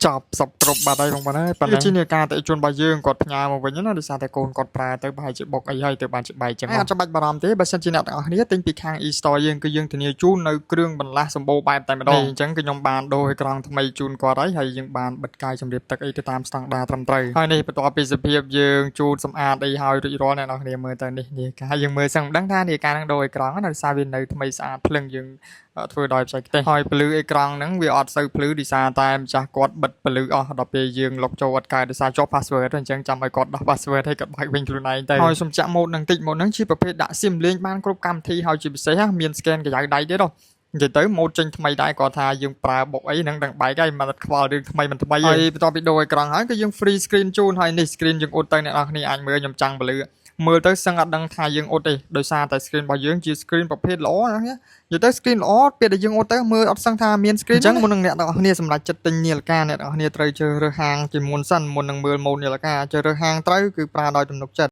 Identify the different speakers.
Speaker 1: ចប់សពគ្រប់បាត់ហើយបងប្អូនហើយប៉ុណ្ណឹងជានាការអតិជនរបស់យើងគាត់ផ្ញើមកវិញណាដោយសារតែកូនគាត់ប្រើទៅប្រហែលជាបុកអីហើយទៅបានជាបែកចឹងអត់ចាំបាច់បារម្ភទេបើសិនជាអ្នកទាំងអស់គ្នាទិញពីខាង e-store យើងគឺយើងធានាជូននៅគ្រឿងបន្លាស់សម្បូរបែបតែម្ដងអញ្ចឹងគឺខ្ញុំបានដូរអេក្រង់ថ្មីជូនគាត់ហើយហើយយើងបានបិទកាយជំរាបទឹកអីទៅតាមស្តង់ដារត្រឹមត្រូវហើយនេះបន្ទាប់ពីសភាពយើងជូតសម្អាតអីហើយរួចរាល់អ្នកនរគ្នាមើលទៅនេះនេះកាយើងមើលសឹងមិនដឹងថានេះការនឹងដូរអេក្រង់ណាដោយសារវានៅថ្មីស្អាតភ្លឹងយើងធ្វើដោយបច្ចេកទេសហើយពលឺអេក្រង់ហ្នឹងវាអត់សូវភ្លឺដោយសារតែម្ចាស់គាត់បិទពលឺអស់ដល់ពេលយើងលុកចូលអត់កើតដោយសារជាប់ password អញ្ចឹងចាំឲ្យគាត់ដោះ password ឲ្យគាត់បើកវិញខ្លួនឯងទៅហើយសំចាក់ម៉ូតនឹងតិចម៉ូតហ្នឹងជាប្រភេទដាក់ SIM លេងបានគ្រប់កម្មវិធីហើយជាពិសេសមាន scan ក្រយៅដៃទៀតហ៎និយាយទៅម៉ូតចេញថ្មីដែរគាត់ថាយើងប្រើបុកអីហ្នឹងដឹងបែកហើយមិនខ្វល់រឿងថ្មីមិនថ្មីហើយបន្ទាប់ពីដូរអេក្រង់ហើយគឺយើង free screen ជូនហើយនេះ screen យើងអ៊ុតទៅអ្នកនរគ្នាអាចមើលខ្ញុំចាំងពលឺមើលទៅសឹងអត់ដឹងថាយើងអ៊ុតទេដោយសារតែ screen របស់យើងជា screen ប្រភេទល្អណានិយាយទៅ screen ល្អពេលដែលយើងអ៊ុតទៅមើលអត់សឹងថាមាន screen អញ្ចឹងមុននឹងអ្នកទាំងអស់គ្នាសម្រេចចិត្តទិញនាឡិកាអ្នកទាំងអស់គ្នាត្រូវជ្រើសរើសហាងជាមុនសិនមុននឹងមើលម៉ូតនាឡិកាជ្រើសរើសហាងត្រូវគឺប្រើដោយទំនុកចិត្ត។